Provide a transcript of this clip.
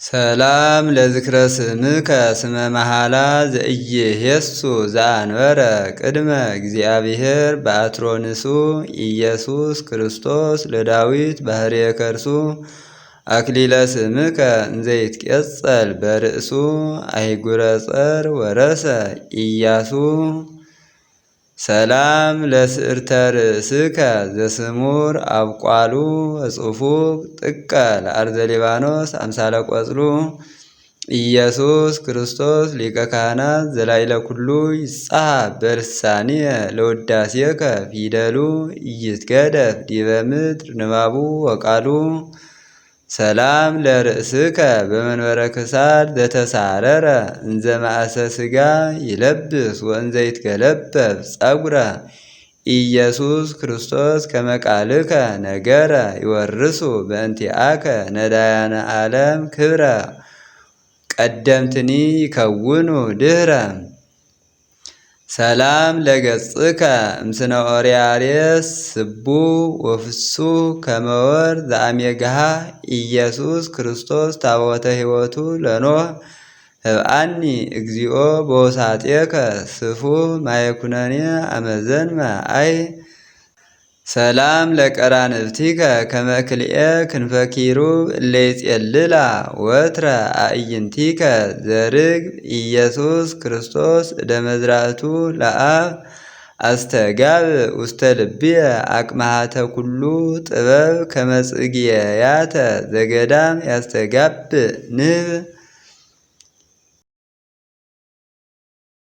ሰላም ለዝክረ ስምከ ስመ መሃላ ዘኢይሄሱ ዘአንበረ ቅድመ እግዚአብሔር በአትሮንሱ ኢየሱስ ክርስቶስ ለዳዊት ባህርየ ከርሱ አክሊለ ስምከ እንዘይትቄጸል በርእሱ አይጉረ ጸር ወረሰ ኢያሱ። ሰላም ለስዕርተ ርእስከ ዘስሙር አብቋሉ እጽፉቅ ጥቀ ለአርዘ ሊባኖስ አምሳለ ቆጽሉ ኢየሱስ ክርስቶስ ሊቀ ካህናት ዘላዕለ ኩሉ ይጻሐ በልሳንየ ለውዳሴከ ፊደሉ ኢይትገደፍ ዲበ ምድር ንባቡ ወቃሉ። ሰላም ለርእስከ በመንበረ ክሳድ ዘተሳረረ እንዘ ማእሰ ሥጋ ይለብስ ወእንዘ ይትገለበብ ጸጉረ ኢየሱስ ክርስቶስ ከመቃልከ ነገረ ይወርሱ በእንቲአከ ነዳያነ ዓለም ክብረ ቀደምትኒ ይከውኑ ድህረ። ሰላም ለገጽከ እምስነ ኦርያሬስ ስቡ ወፍሱ ከመወር ዘአሜግሃ ኢየሱስ ክርስቶስ ታቦተ ሕይወቱ ለኖህ ህብአኒ እግዚኦ በውሳጤከ ስፉ ማየኩነኔ አመዘንመ አይ። ሰላም ለቀራንብቲከ ከመ ክልኤ ክንፈ ኪሩብ እለ ይጼልላ ወትረ አዕይንቲከ ዘርግብ ኢየሱስ ክርስቶስ እደ መዝራእቱ ለአብ አስተጋብ ውስተ ልብየ አቅማሃተ ኩሉ ጥበብ ከመ ጽጌያተ ዘገዳም ያስተጋብ ንብ።